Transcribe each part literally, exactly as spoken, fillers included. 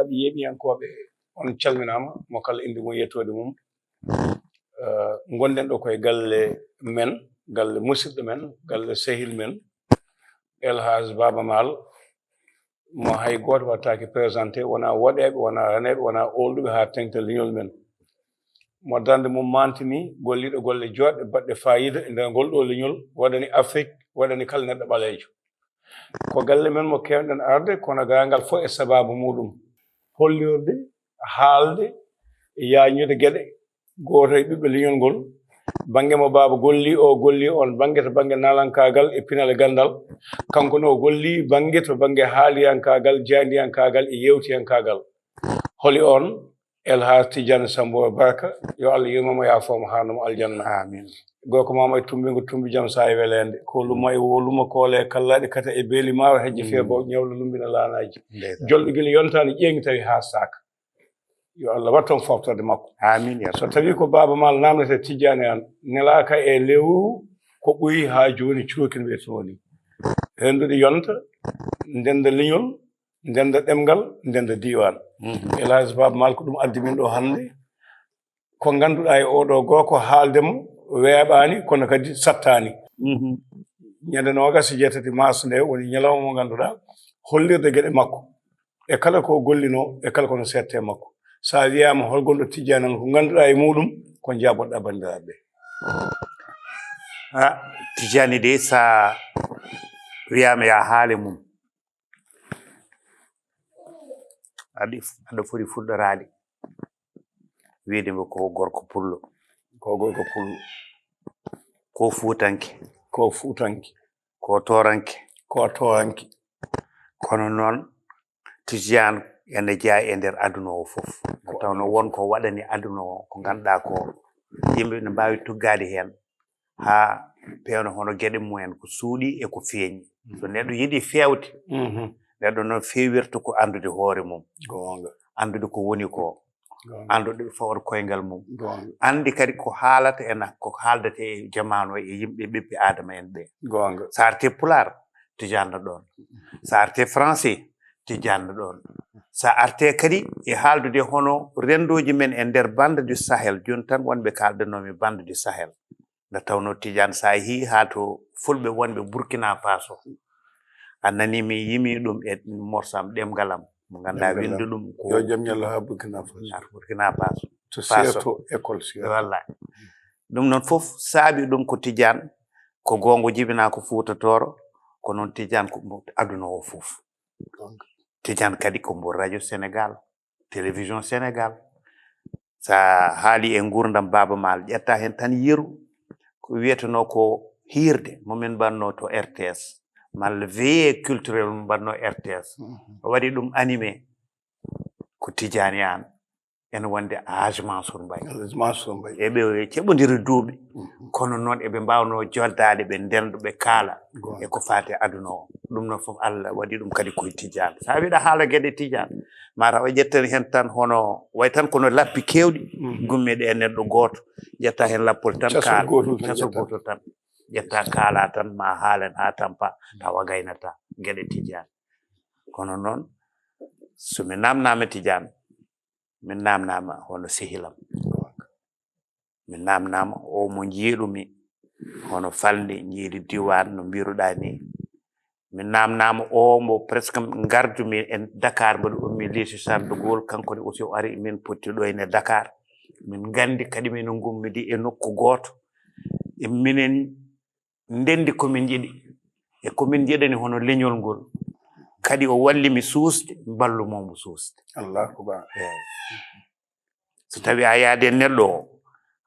Yeeɓiyankooɓe, on calminaama, mo kala innde mum e yettoode mum. Eh, ngonɗen ɗo koye galle men, galle musidɗo men, galle sehil men, El Hadj Baba Maal, mo hay gooto waɗtaaki présenté, wonaa woɗeeɓe, wonaa raneeɓe, wonaa oolɗuɓe haa teŋta leñol men. Mo darnde mum maantini, golliiɗo golle jooɗɗe, baɗɗe faayiida e nder ngol ɗo leñol, waɗani Afrik, waɗani kala neɗɗo ɓaleejo. Ko galle men mo keewɗen arde, kono gaa ngal fof e sabaabu muuɗum. Hollirde, haalde, yaajnude geɗe, gooto e ɓiɓɓe leñol ngol, bannge mo baaba golli, o golli on bannge to bannge naalankaagal e pinal e ganndal, kanko ne o golli bannge to bannge haaliyankaagal, jaandiyankaagal e yeewtiyankaagal. Holi on? El Hadj Tidiane Sambo Barka, yo Allah yurmo mo, yaafoo mo, haarno mo aljanna. Amin. Gorko maama e tumbingo tumbi jam saa e weleende. Ko luma e wo luma koole e kallaɗe kata e beeli maawa hejje fee bo ñawla lumbina laanaaji. Ndeysaan. Jolɗo gila yontaani ƴeeŋi tawi haa saaka. Yo Allah watton foftorde makko. Amin ya. So tawi ko Baaba Maal namdete Tijjaani an, nelaaka e lewru ko ɓuri haa jooni cookin wiyetee woni. Henndude yonta, ndenda leñol, ndenda ɗemngal, ndenda diiwaan. Mhm. El Hadj Baaba Maal ko ɗum addi min ɗo hannde. Ko ngannduɗaa e oɗo goo ko haalde mo weeɓaani, kono kadi sattaani. Mhm. Ñande noogas e jeetati mars nde woni ñalawma mo ngannduɗaa hollirde geɗe makko. E kala ko gollinoo, e kala kono seette makko. So a wiyaama hol gonɗo Tijjaani an ko ngannduɗaa e muuɗum, ko njaaboɗaa banndiraaɓe ɓe? Ah, Tijjaani de, so wiyaama yo a haale mum, aɗa aɗa foti fuɗɗoraade wiyde mbo ko gorko pullo, ko gorko pullo, ko fuutanke, ko fuutanke, ko tooranke, ko tooranke. Kono noon, Tijjaan ene jeyaa e nder aduna o fof. Nde tawnoo won ko waɗani aduna o, ko ngannduɗaa ko yimɓe ne mbaawi tuggaade heen haa peewna hono geɗe mumen ko suuɗi e ko feeñi. So neɗɗo yiɗi feewde, mhm, neɗɗo noon feewirta ko anndude hoore mum, goonga, anndude ko woni ko, goonga, anndude fawor koyngal mum, goonga, anndi kadi ko haalata ena ko haaldata e jamaanu o e yimɓe ɓiɓɓe Aadama en ɓe. Goonga. So arti Pulaar, Tijjaan no ɗoon. So arti Français, Tijjaan no ɗoon. So arti kadi e haaldude hono renndooji men e nder Bande du Sahel, jooni tan wonɓe kaaldanoomi Bande du Sahel. Nde tawnoo Tijjaan so a yehii haa to fulɓe wonɓe Burkina Faso, a nanii mi yimii ɗum e morso am ɗemngal am, mo ngannduɗaa, ɗemngal am, winndu ɗum ko yo jam ñallu haa Burkina Faso. Burkina Faso. To Faso. Seeto école Seeto. Wallaahi. Ɗum noon fof saabi ɗum ko Tijjaan, ko goonga jibinaa ko Fuuta Tooro, ko noon Tijjaan ko mo aduna o fof. Goonga. Tijjaan kadi ko mbo Radio Sénégal, Télévision Sénégal. So a haalii e nguurndam Baaba Maal, ƴetta heen tan yeru ko wiyetenoo ko hiirde mo min mbaɗnoo to R T S, malla veillée culturelle mo mbaɗnoo R T S. Mhm. O waɗi ɗum animé ko Tijjaani Aan, ene wonde Hadj Mansour Mbaye. Hadj Mansour Mbaye. E ɓe keɓondiri duuɓi, mhm, kono noon eɓe mbaawnoo joddaade, ɓe ndenda, ɓe kaala, goonga, e ko faati e aduna o. Ɗum noon fof Allah waɗi ɗum kadi koye Tijjaan. So a wiɗa haala geɗe Tijjaan, mataw a ƴettani heen tan hono, way tan kono lappi keewɗi, mhm, gummiiɗe e neɗɗo gooto, ƴetta heen lappol tan, casol kaala, gootol tan, casol ƴetta, gootol tan. Ƴetta kaala tan, ma haalen haa tampa, tawa gaynataa geɗe Tijjaan. Kono noon, so mi naamnaama Tijjaan, min naamnaama hono sehilam. Min naamnaama o mo njiiɗumi hono falnde njiidi diiwaan no mbiruɗaa ni. Min naamnaama o mo presque ngardumi e Dakar, mboɗo ummi lycée Charles de Gaulle, kanko ne aussi o ari, min potti ɗo ene Dakar. Min nganndi kadi min ngummidi e nokku gooto. E minen ndenndi ko min njiɗi e ko min njiɗani hono leñol ngol. Kadi o walli mi suusde, mballu mo mo suusde. Allahu akbar. Eey. So tawi a yaade neɗɗo o,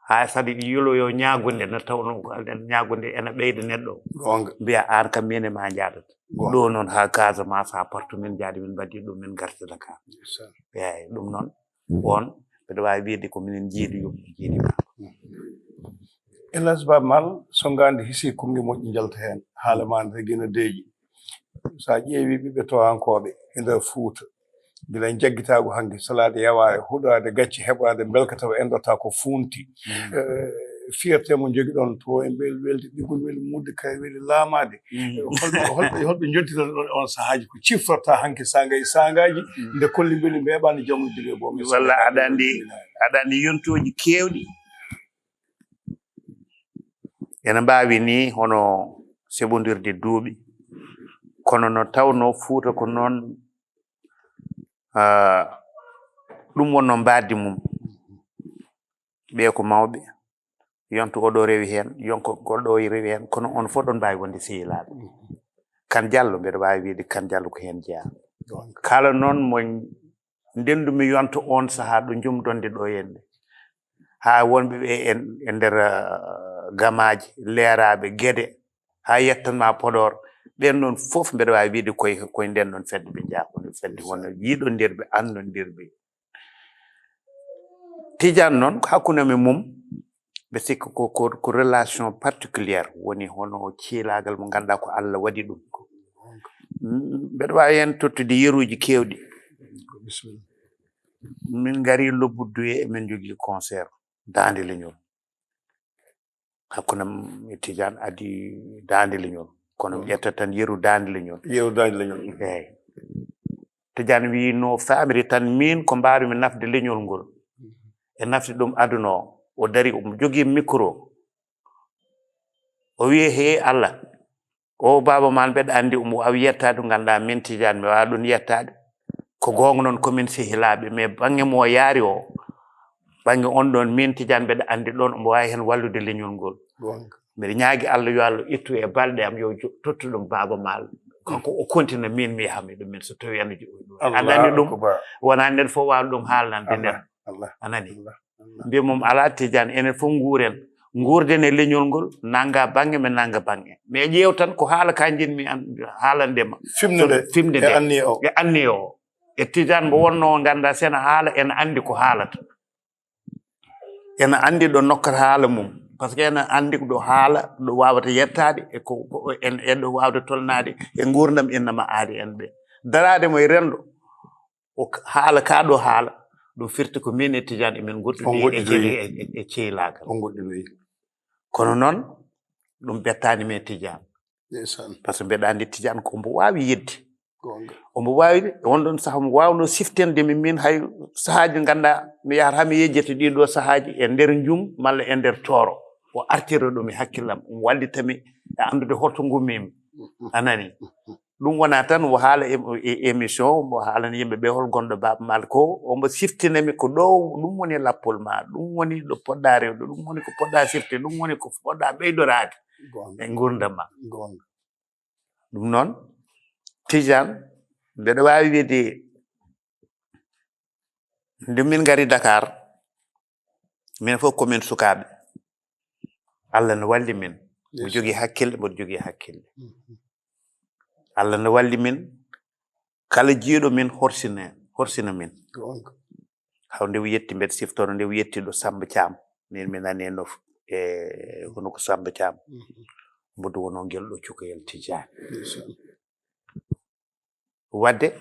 haa sadi yoloyo ñaagunde, na tawnoo ko ñaagunde ena ɓeyda neɗɗo o. Goonga. Mbiya aan kam mine ma njaadata. Goonga. Ɗo noon haa Casamance, haa partout min njaadi, min mbaɗi ɗum, min ngarti Dakar. Eey, ɗum noon, on, mbeɗa waawi wiyde ko minen njiidi yum, njiidi ma. El Hadj Baaba Maal, so ngaandi hisii, kunnge moƴƴi njalta heen, haala ma ne tagi no deeƴi. So a ƴeewi ɓiɓɓe towankooɓe e nder Fuuta, gila jaggitaagu hanki, salaade yawaare, huɗaade gacce, heɓaade mbelka tawa enɗotaa ko fuunti. Mm. Eh, Fierté mo jogiɗon to en ɓe welde ɓiggol weli mudde kay weli laamaade. Holɓe holɓe holɓe jontitan on on sahaaji ko ciftorta hanki sangay sangaaji nde kolli mbeli mbeɓani jamuji ɗe bomi. Walla aɗa andi aɗa andi yontooji keewɗi ene mbaawi ni hono seɓondirde duuɓi kono no tawno fuuta ko noon. Ah, ɗum wonno mbaadi mum. Ɓe ko mawɓe yonto oɗo rewi heen yonko goɗɗo o rewi heen kono on fof ɗon mbaawi wonde sehilaaɓe. Kan jallo mbeɗa waawi wiide kan jallo ko heen jeyaa. Kala noon mo ndendumi yonto on sahaa ɗo jumdonde ɗo hennde haa wonɓe ɓe en e nder ah, gamaaji leeraaɓe gede haa yettanma Podor. Ɓen noon fof mbeɗa waawi wiide koye koye nden noon fedde ɓe njaako no fedde wonno yiɗondirɓe annondirɓe. Tijaan noon hakkunde men mum ɓe sikka ko ko ko relation particulière woni hono ciilaagal mo ngannduɗaa ko Allah waɗi ɗum. Mbeɗa waawi heen tottude yeruuji keewɗi. Min ngari lobbudduye emin njogii concert daande leñol hakkunde am e Tijaan adi daande leñol kono mi ƴetta tan yeru daande leñol. Yeru daande leñol. Eeyi. Tijaan wii no faamiri tan miin ko mbaawmi nafde leñol ngol e nafde ɗum aduna o o dari omo jogii micro o wii he Allah o baaba maal mbeɗa anndi omo waawi yettaade ngannduɗaa min Tijaan mi waawa ɗum yettaade. Ko goonga noon komin sehilaaɓe mais baŋnge mo yaari o baŋnge on ɗoon min Tijaan mbeɗa anndi ɗoon omo waawi heen wallude leñol ngol. Mbeɗa ñaagi Allah yo Allah ittu e balɗe am yo tottu ɗum baaba maal. Kanko o kontina min mi yaha mi ɗum min so tawi ana joɗɗo anndani ɗum. Wonani neɗɗo fof waawa ɗum haalnande nder anani. Mbiya mum alaa Tijaan enen fof nguuren nguurden e leñol ngol nannga baŋnge mi nannga baŋnge mais ƴeew tan ko haala ka njiɗmi haalande ma. Fimde nde fimde nde e anniya o e anniya o e Tijaan mbo wonno o ngannda sena haala ena anndi ko haalata. Ena anndi ɗo nokkata haala mum par ce que ena anndi ɗo haala ɗo waawata yettaade e ko en e ɗo waawde tolnaade e nguurndam innama aadi en ɓe daraade mo e renndo. O haala kaa ɗoo haala ɗum firti ko miin e Tijaan emin ngoɗɗoyi e ceylaagal. Kono noon ɗum bettaani mi e Tijaan. Par ce que mbeɗa anndi Tijaan ko mbo waawi yedde. Omo waawi on ɗoon saha omo waawnoo siftinde mi miin hay sahaaji ngannduɗaa mi yahata mi yejjete ɗii ɗoo sahaaji e nder njum malla e nder tooro. O artira ɗum e hakkillam omo wallita mi e anndude holto ngummimi. A nani. Ɗum wonaa tan o haala e émission omo haalana yimɓe ɓe hol gonɗo baaba maal ko omo siftina mi ko ɗo ɗum woni lappol ma ɗum woni ɗo poɗɗa rewde ɗum woni ko poɗɗa sifte ɗum woni ko poɗɗa ɓeydoraade e nguurndam ma. Ɗum noon Tijaan mbeɗa waawi wiide nde min ngari Dakar min fof komin sukaaɓe. Allah no walli min mboɗo jogii hakkille mboɗo jogii hakkille. Allah no walli min kala jiiɗo min horsina horsina min. Haw nde o yetti mbeɗa siftoro nde o yetti ɗo Samba Thiam min mi nani no e hono ko Samba Thiam mboɗo wono ngel ɗo cukoyel Tijaan. Wadde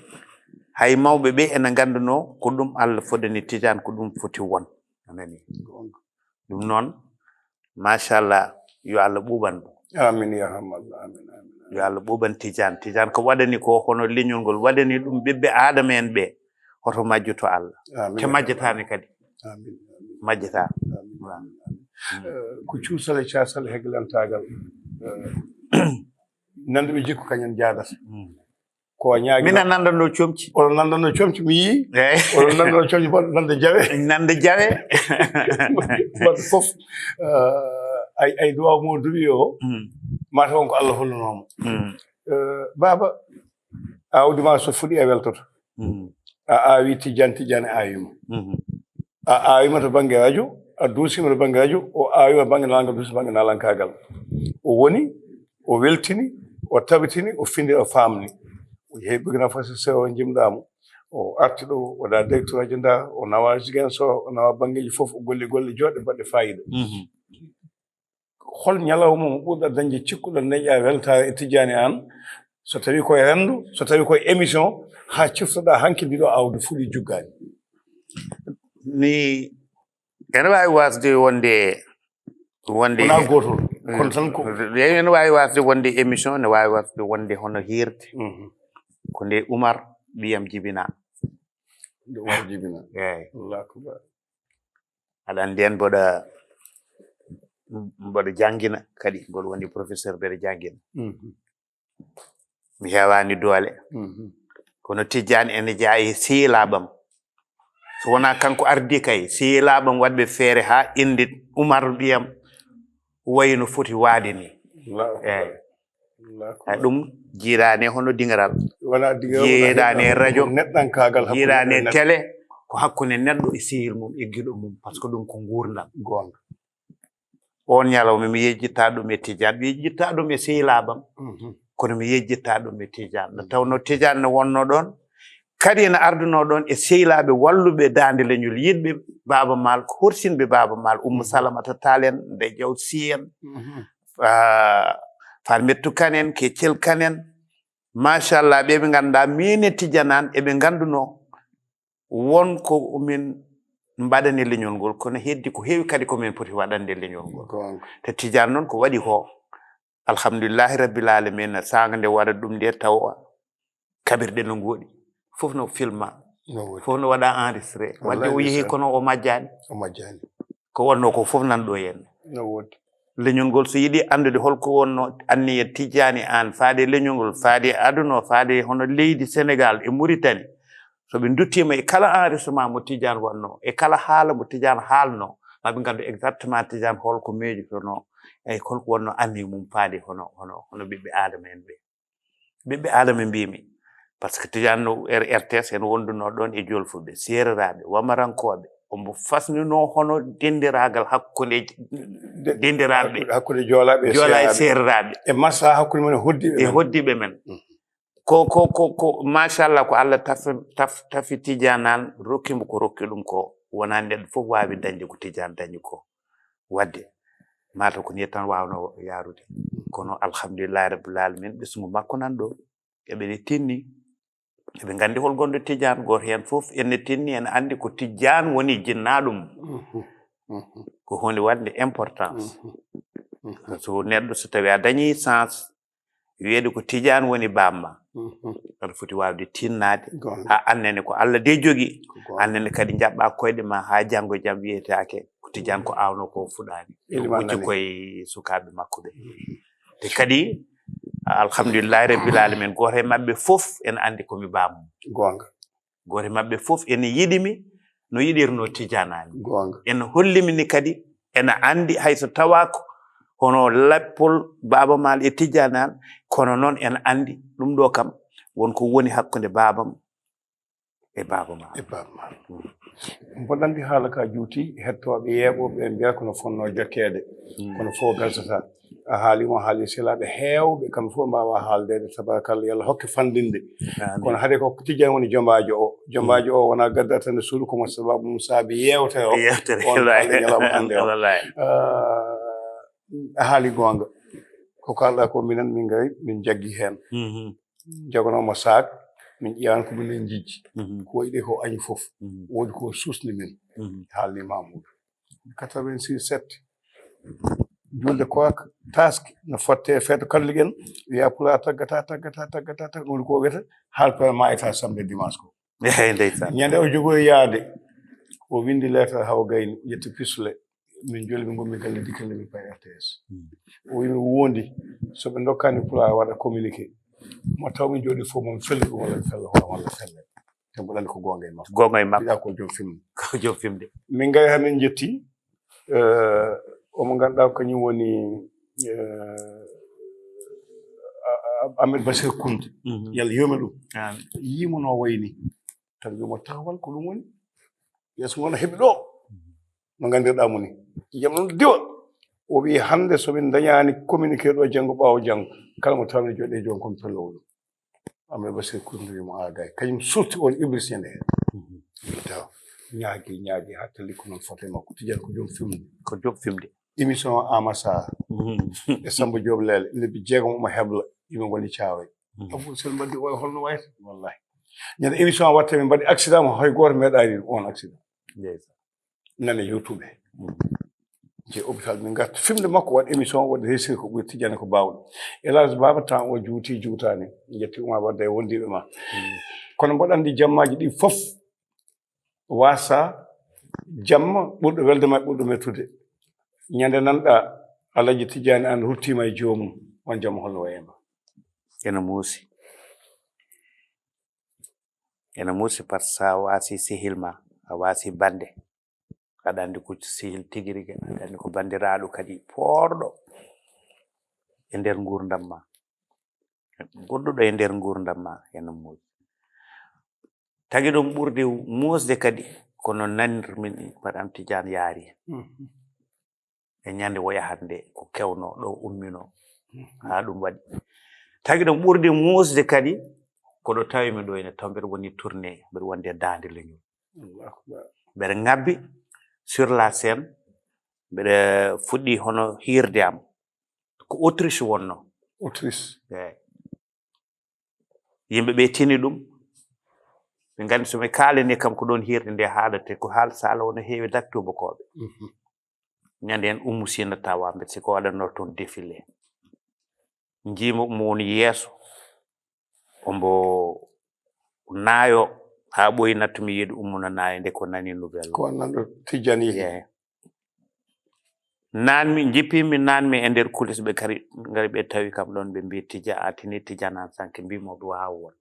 hay mawɓe ɓe ene ngannduno ko ɗum Allah fodani Tijaan ko ɗum foti won. A nani ɗum noon machallah yo Allah ɓuuɓan mo. Amin ya hamad amin amin. Yo Allah ɓuuɓan Tijaan Tijaan ko waɗani ko hono leñol ngol waɗani ɗum ɓiɓɓe Aadama en ɓe hoto majjoto Allah. Te majjataani kadi. Majjata. Ko cuusal e caasal e heglantaagal. Nanduɓe jikku kañum jaadata. Ko ñaagi mina nandanno comci oɗon nandanno comci mi yii. Eyi. Oɗon nandanno comci mbaɗa nande jawe. Nande jawe. Mbaɗa fof ay ay duwaw mo duwi o mata won ko Allah hollunomo. Baba awdi ma so fuɗi a weltoto. A awi tijjan tijjan awima. A awima to bangge radio a dusima to bangge radio o awima bangge nalanga dusi bangge nalankagal. O woni o weltini o tabitini o findi o famni. O yehi Burkina Faso sewo jimɗamo o arti ɗo waɗa directeur aji nda o nawa Ziguinchor o nawa banggueji foof o golli golle joɗɗe baɗɗe fayida. Hol ñalawma mo ɓurɗa dañde cikkuɗo neƴa weltare e tijjani an so tawi koye renndo so tawi koye émission ha ciftoɗa hanki ndiɗo awdi fuɗi juggani? Mi ene wawi wasde wonde Wonde wonaa gootol, kono tan ko ene waawi wasde wonde émission, ne waawi wasde wonde hono hiirde. Mhm. Ko nde Umar ɓiyam jibina. Nde Umar jibina. Eeyi. Allahu akbar. Aɗa anndi en mboɗa, mboɗa janngina kadi, mboɗa woni professeur, mbeɗa janngina. Mhm. Mi heewaani doole. Mhm. Kono Tijjaan ene jeyaa e sehilaaɓam. So wonaa kanko ardii kay, sehilaaɓam waɗɓe feere haa innde Umar ɓiyam wayi no foti waade ni. Allahu akbar. Eeyi. Allahu akbar. Ɗum jiidaani hono diŋaral. Wonaa diŋaral, wonaa jiidaani heɗɗam, radio, neɗɗankaagal hakkunde jiidaani neɗɗo. Télé, ko hakkunde neɗɗo e sehil mum, e giɗo mum, par ce que ɗum ko nguurndam. Goonga. Oon ñalawma mi yejjittaa ɗum e Tijaan, mi yejjittaa ɗum e sehilaaɓam, mhm, kono mi yejjittaa ɗum e Tijaan. Nde tawnoo Tijaan ne wonnoo ɗoon, kadi ene ardunoo ɗoon e sehilaaɓe walluɓe Daande Leñol, yiɗɓe Baaba Maal, horsinɓe Baaba Maal, Ummu, mhm, Salamata Taal en, Ndey Jaw Sii en, mhm, ah, Farmettu Kan en, Keccel Kan en, machallah, ɓe ɓe ngannduɗaa miin e Tijaan Aan eɓe nganndunoo won ko min mbaɗani leñol ngol, kono heddi ko heewi kadi ko min poti waɗande leñol ngol. Goonga. Te Tijaan noon ko waɗi ko, alhamdulillahi rabbil alamina, saanga nde waɗa ɗum nde tawa kaɓirɗe no ngoɗi, fof no filma, no woodi, fof no waɗa enregistré. Wallahi wadde o yehi ndeysaan. Kono o majjaani. O majjaani. Ko wonnoo ko fof nan ɗo heen. No woodi. Leñol ngol so yiɗi anndude holko wonnoo anniya Tijjaani Aan faade e leñol ngol, faade e aduna o, faade e hono leydi Senegaal e Muritani, so ɓe nduttiima e kala enregistrement mo Tijjaan waɗnoo, e kala haala mo Tijjaan haalnoo, ma ɓe nganndu exactement Tijjaan holko miijotonoo, e holko wonnoo anniya mum faade hono, hono, hono ɓiɓɓe Aadama en ɓe. Ɓiɓɓe Aadama mbiymi, par ce que Tijaan no R T S en wondunoo ɗoon e Jolfuɓe, Seereraaɓe, Wamarankooɓe, omo fasninoo hono denndiraagal hakkunde, de-, denndiraaɓe, hakkunde Joolaaɓe e Joolaa e Seeraaɓe. Seereraaɓe. E maslaha hakkunde men e hoddiiɓe e men. Hoddiiɓe men. Mhm. Ko, ko, ko, ko, machallah, ko Allah taf-, taf-, tafi Tijaan Aan, rokki mo ko rokki ɗum ko, wonaa neɗɗo fof waawi dañde ko Tijaan dañi ko. Waɗde, mataw ko nii tan waawnoo yaarude. Kono alhamdulillahi rabbil alamin, ɓesngu makko nan ɗo. Eɓe tinni. Eɓe nganndi hol gonɗo Tijaan. Gooto heen fof ene tinni, ene anndi ko Tijaan woni jinnaaɗo mum. Mhm. Mhm. Ko huunde waɗnde importance. Mhm. Mhm. So neɗɗo, so tawii a dañii chance, wiyeede ko Tijaan woni baaba ma, mhm, aɗa foti waawde tinnaade. Goonga. Haa annene ko Allah de jogii, ko goonga, annene kadi njaɓɓaa koyɗe ma haa janngo e jam wiyetaake ko Tijaan ko aawnoo ko fuɗaani. Ilimaan hucci nani. Koye sukaaɓe makko ɓe. Mhm. Te kadi, alhamdulillahi rabbil alamin, gooto e maɓɓe fof ene anndi ko mi baaba mum. Goonga. Gooto e maɓɓe fof ene yiɗi mi no yiɗirnoo Tijaan Aan. Goonga. Ene holli mi ni kadi, ene anndi hay so tawaako hono lappol Baaba Maal e Tijaan Aan, kono noon ene anndi ɗum ɗo kam won ko woni hakkunde baabam e Baaba Maal. E Baaba Maal. Mm. Mboɗo anndi haala ka juuti, hettooɓe, yeeɓooɓe ɓe mbiya kono fonnoo jokkeede. Mm. Kono fof galtata. A haaliima, haali sehilaaɓe heewɓe, kamɓe fof mbaawa haaldeede, tabarakallah, yo Allah hokke fanndinde. Amiin. Kono hade ko Tijaan woni jombaajo o. Jombaajo o wonaa gadda tan e suudu, ko mo sababu mum saabi yeewtere o. Yeewtere, on wallahi. Haalde ñalawma hannde o. Wallahi. Ah, a haali goonga. Ko kaalɗaa ko minen min ngari, min njaggi heen. Mhm. Njogonooma saak, min ƴeewan ko minen njijji. Mhm. Ko wayi ɗe ko añi fof. Mhm. Woodi ko suusni min. Mhm. Haalni Mamoudou. Quatre-vingt-six sept. Julde kook, taaske, no fotte e feeto kalligen, wiya Pulaar taggata, taggata, taggata, taggata, woni ko wiyata, Haalpulaar maayata samedi dimanche ko. Eey, ndeysaan. Ñande o jogoyi yaade, o winndi leetar haa o gayni, ƴetti pisule, min joli, min ngommi galle Dikelle, min payi R T S. Mm. O wiyi mi wondi, so ɓe ndokkaani Pulaar waɗa communiqué, mo taw min jooɗi fof, mo mi felli ɗum walla mi fella hoore walla felle. Te mboɗo anndi ko goonga e makko. Goonga e makko. Mbiɗa ko joom fimde. Ko joom fimde. Min ngari haa min njetti, eh, omo ngannduɗaa ko kañum woni, eh, a-, a-, Ahmed Bachir Kounta. Mhm. Yo Allah yurme ɗum. Amiin. Yiimo no wayni. Tan wiimo taxawal ko ɗum woni. Yeeso ngon heɓi ɗo. Mhm. No nganndirɗaa mo ni. Yiyam ɗum diwa. O wiyi hannde so min ndañaani communiqué ɗo janngo ɓaawo janngo, kala mo tawmi jooɗe joom kon pellowo ɗum. Ahmed Bachir Kounta wiimo a gay. Kañum surti on Iblis ñande heen. Mhm. Taw. Ñaagi, ñaagi, haa talli ko noon foto e makko. Tijaan ko joom fimde. Ko joom fimde. Émission o Amar Sarr. Mhm. E Samba Diop Leele. Lebbi jeegom omo hebla. Yimɓe ngoni Caaroy. Mhm. Abou Sel mbaddi oya holno wayata? Wallahi. Ñande émission o watta min mbaɗi accident mo hay gooto meeɗaani on accident. Ndeysaan. Nane YouTube. Mhm. Je hôpital, min ngarta fimde makko, waɗ émission, waɗ réussir ko ɓuri Tijjani ko baawɗo. Hélas, baaba, temps o juuti, juutaani. Njetti Oumar Wadda e wondiiɓe ma. Kono mboɗo anndi jammaaji ɗi fof, waasa jamma ɓurɗo welde ma, ɓurɗo mettude. Ñande nanɗa Alaji Tijjani an ruttiima e joomum, on jamma holno wayema? Ene muusi. Ene muusi, par ce que sa waasi sehil ma, a waasi bande. Aɗa anndi ko sehil tigi rigi, aɗa anndi ko banndiraaɗo kadi poorɗo e nder nguurndam ma. Goɗɗuɗo e nder nguurndam ma, ene muusi. Tagi ɗum ɓurdi muusde kadi, kono nanir min, Madame Tidiane yaari. Mhm. E ñande woya hannde, ko kewno ɗo ummino, haa ɗum waɗi. Tagi ɗum ɓurdi muusde kadi, ko ɗo tawi mi ɗo ene taw mbeɗa woni tourné, mbeɗa wonde daande leñol. Allahu Akbar. Mbeɗa ŋabbi sur la scène, mbeɗa fuɗɗi hono hiirde am. Ko Autriche wonno. Autriche. Eey. Yimɓe ɓe tini ɗum. Ɓe nganndi so mi kaalani kam ko ɗoon hiirde nde haalate, ko haal sala wona heewi dak tuubakooɓe. Mhm. Ñande en Ummu Sina Tawa, mbeɗa sikki o waɗatno toon défilé. Njiimi mo woni yeeso, ombo naayo, haa ɓooyi nattu mi yiide Ummu no naayo nde ko nani nouvelle. Ko nanɗo Tijjani. Eey. Naan mi, njippii mi naan mi e nder kulis, ɓe kadi ngari ɓe tawi kam ɗoon, ɓe mbii Tija, a tini Tijjani en sanke, mbii mo ɗum haa won.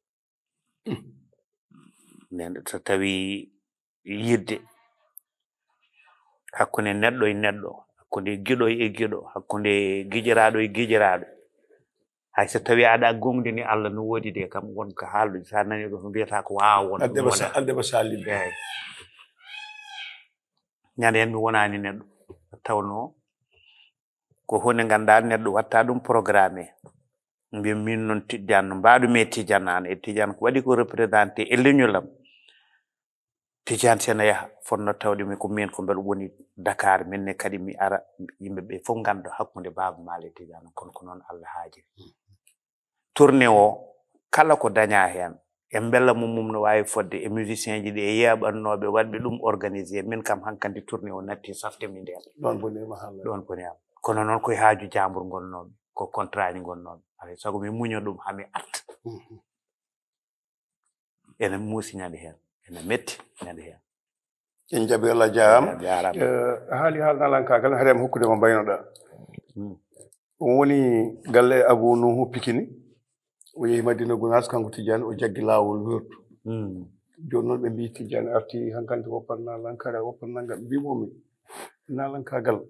Nden so tawi yidde hakkunde neɗɗo e neɗɗo, hakkunde giɗo e giɗo, hakkunde giƴiraaɗo e giƴiraaɗo, hay so tawi aɗa goongɗini Allah no woodi de, kam won ko haalɗo, so a nani ɗum mbiyata ko waawa won, adde ɗum ba wona. Sa-, adde ba saliɓe. Eey. Ñande heen mi wonaani neɗɗo, tawnoo ko huunde ngannduɗaa neɗɗo watta ɗum programme. Mbiya min noon Tijjani no mbaɗumi e Tijjani an, e Tijjani ko waɗi ko représenté e leñol am. Tijjani sena yaha, fotno tawde mi ko min ko mbel woni Dakar, min ne kadi mi ara, yimɓe ɓe fof ngannda hakkunde Baaba Maal e Tijjani, kono ko noon Allah haajiri. Tournée o, kala ko dañaa heen, e mbela mum mum no waawi fodde e musicien ji ɗi e yeeɓannooɓe waɗɓe ɗum organisé, min kam hankadi tournée o natti safte mi ndeen. Ɗoon boni ma haalde. Ɗoon boni am. Kono noon koye haaju jaambur ngonnoomi, ko contrat ji ngonnoomi. Alay sago mi muña ɗum haa mi arta. Mhm. Ene muusi ñande heen, ene metti ñande heen. En jaɓi, Allah jaaraama. A jaaraama. Eh, a haali haala naalankaagal, hari am hokkude mo mbaynoɗaa. Hmm. On woni galle Abou Nuhu Pikini. O yehi Madina Gunaas, kanko Tijjani, o jaggi laawol weertu. Hmm. Jooni noon ɓe mbii Tijjani arti hankadi woppat naalankaagal, woppat nanngal. Mbii mo mi, naalankaagal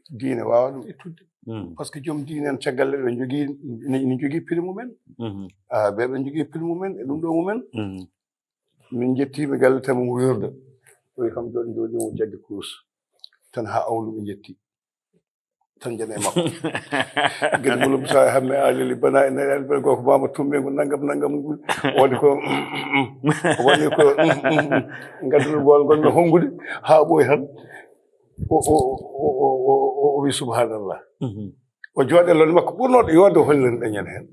diine waawa ɗum ittude. Hmm. Par ce que joom diine en caggal leyɗe ɓe njogii, ene, ene njogii pili mumen. Mhm. Ah, ɓe ɓe njogii pili mumen, e ɗum ɗo mumen. Mhm. Min njettii ɓe galle tan mo weerda. O wi kam jooni, jooni o jaggi kurus. Tan haa awlu ɓe njetti. Tan jana e makko. Gila mulum sa hamme alili bana e nayal bel goko mama tumme ngu nangam nangam ngu. Woni ko, woni ko, ngadduɗo gol ngol no hongude haa ɓooyi tan. O, o, o, o, o, o, o wi subhanallah. Mhm. O jooɗe lon makko ɓurnoɗo yode hollen ɗen en heen.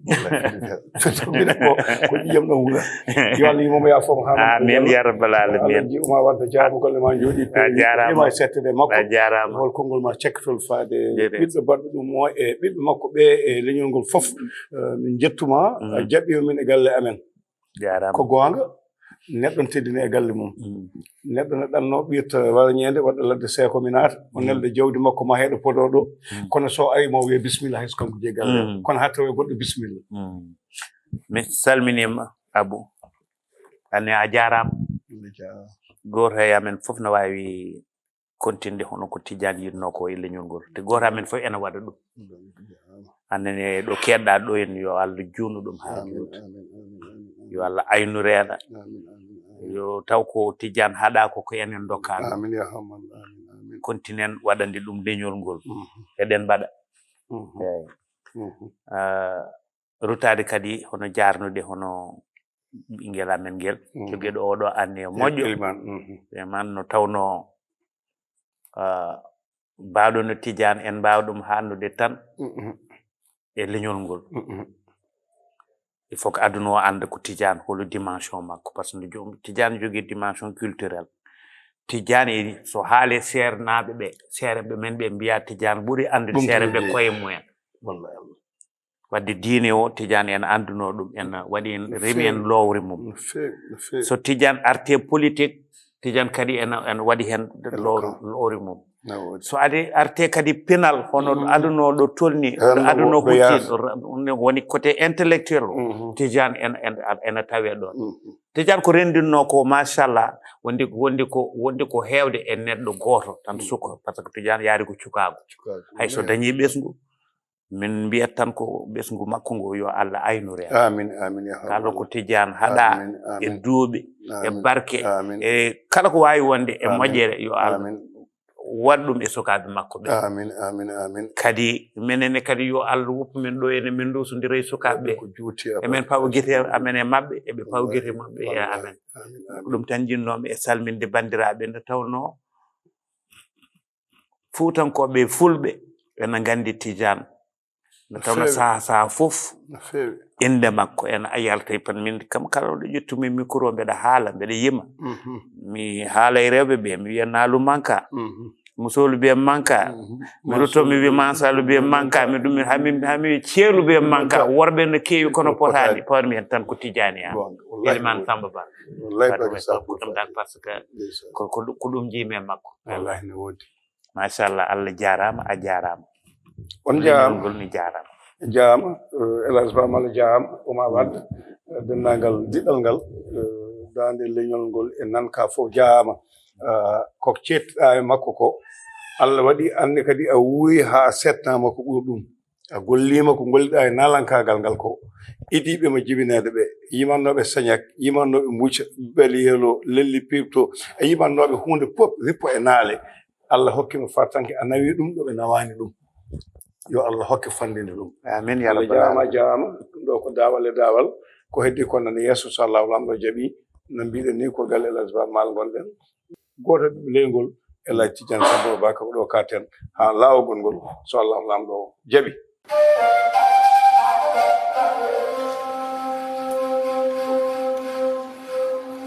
Mbiɗa ko, ko ƴiyam ɗon wula. Yo Allah yimomo ya fof haa. Amin ya rabbal alamin. Allah jiwma wadde jaamu golle ma jooɗi. A jaaraama. Ima e settede makko. A jaaraama. Hol konngol ma cekkitol faade. Jere. Ɓiɓɓe baɗɗo ɗum o e ɓiɓɓe makko ɓe e leñol ngol fof. Eh, min njettuma. Mm. A jaɓɓiima min e galle amen. Jaaraama. Ko goonga, neɗɗo no teddini e galle mum. Mm. Neɗɗo no ɗanno ɓirta wala ñeende, waɗa ladde seeko mi naata, o nelda jawdi makko ma heɗo podo ɗo. Mm. Kono so ari mo wiya bismillah, hay so kanko jeyi galle. Mm. Kono haa tawi goɗɗo bismillah. Mm. Mi salminiima, Abou. Anne a jaaraama. Gooto e amen fof no waawi kontinde hono ko Tijjani yiɗnoo ko e leñol ngol. Te gooto amen fof ena waɗa ɗum. Annene ɗo keedɗa ɗo en, yo Allah juunu ɗum haa juuta. Yo Allah aynu reeɗa. Yo taw ko Tijjani haɗa ko, ko enen ndokka ɗum. Amin ya Rahman, amin, amin. Kontinen waɗande ɗum leñol ngol. Mhm. Eɗen mbaɗa. Mhm. Eey. Mhm. Ah, rutaade kadi hono jaarnude hono ɓinngel amen ngel, mhm, jogiiɗo oɗo anniya moƴƴo. Eliman, mhm. Eliman no tawnoo, ah, baɗo no Tijjani en mbaawa ɗum haalnude tan, mhm, e leñol ngol. Mhm. Il faut que aduna o annda ko Tijjani, holo dimension makko. Par ce que nde jo-, Tijjani jogii dimension culturelle. Tijaan e so haale seernaaɓe ɓe, seere ɓe men ɓe mbiya Tijaan ɓuri anndude seere ɓe koye mumen. Wadde diine o Tijaan en annduno ɗum, en waɗi en remi en lowri mum. So Tijaan arte politique, Tijaan kadi en en waɗi heen lowri mum. So adi arte kadi pinal hono ɗo aduna o ɗo tolni, ɗo aduna o huccin, woni côté intellectuel o, Tijaan en en ena tawe ɗon. Tijaan ko renndinno ko machallah, wondi wondi ko wondi ko heewde e neɗɗo gooto tan suka, par ce que Tijaan yaari ko cukaagu. Hay so dañi ɓesngu, min mbiyat tan ko ɓesngu makko ngo yo Allah aynure en. Amin amin ya kala ko Tijaan haɗa e duuɓi e barke e kala ko waawi wonde e moƴƴere yo Allah waɗ ɗum e sukaaɓe makko ɓe. Amin amin amin. Kadi menen ne kadi yo Allah woppu men ɗo ene min ndosondira e sukaaɓe ɓe, emen pawa gite amen e maɓɓe, eɓe pawa gite maɓɓe e amen. Ko ɗum tan jinnoomi e salminde banndiraaɓe nde tawnoo Fuutankooɓe e Fulɓe ena nganndi Tijaan. Nde tawnoo saha saha fof innde makko ena yalta e pan min kam kala ɗo ƴettumi micro mbeɗa haala mbeɗa yima. Mi haala e rewɓe ɓe mi wiya naalu manka, musoolu ɓe manka, mi rutto mi wi mansalu ɓe manka, mi ɗum hami hami ceelu ɓe manka. Worɓe no keewi kono potaani pawmi heen tan ko Tijaani an. Eliman Samba Ba. Ɗum dak par ce que ko ko ɗum jiimi e makko. Wallahi ne woodi. Machallah, Allah jaaraama, a jaaraama. On jaaraama. Ngol mi jaaraama. Jaaraama, eh, El Hadj Ba Mala jaaraama, Oumar Wade, eh, denndaangal diɗɗal ngal, eh, daande leñol ngol e nanka fof jaaraama. Ah, ko ceettuɗaa e makko ko, Allah waɗi anne kadi a wuuri haa seetnaama ko ɓuri ɗum. A golliima ko ngolliɗaa e naalankaagal ngal ko idiiɓe ma jibineede ɓe, yimannooɓe Sañak, yimannooɓe Mbucca, Bel Yelo, Lelli Pirto, a yimannooɓe huunde fof rippo e naale. Allah hokki mo fartanke, a nawi ɗum ɗo ɓe nawaani ɗum. Yo Allah hokke fanndinde ɗum. Amin ya Allah rabbal jaaraama alamin. Jaaraama ɗum ɗo ko daawal e daawal, ko heddi ko nani yeeso so Allah lamɗo jaɓi, no mbiɗen ni ko galle El Hadj Ba Maal ngonɗen. Gooto e ɓiɓɓe leyngol El Hadj Tidiane Sambo Ba ko ɗo katen haa laawol ngol so Allah lamɗo jaɓi.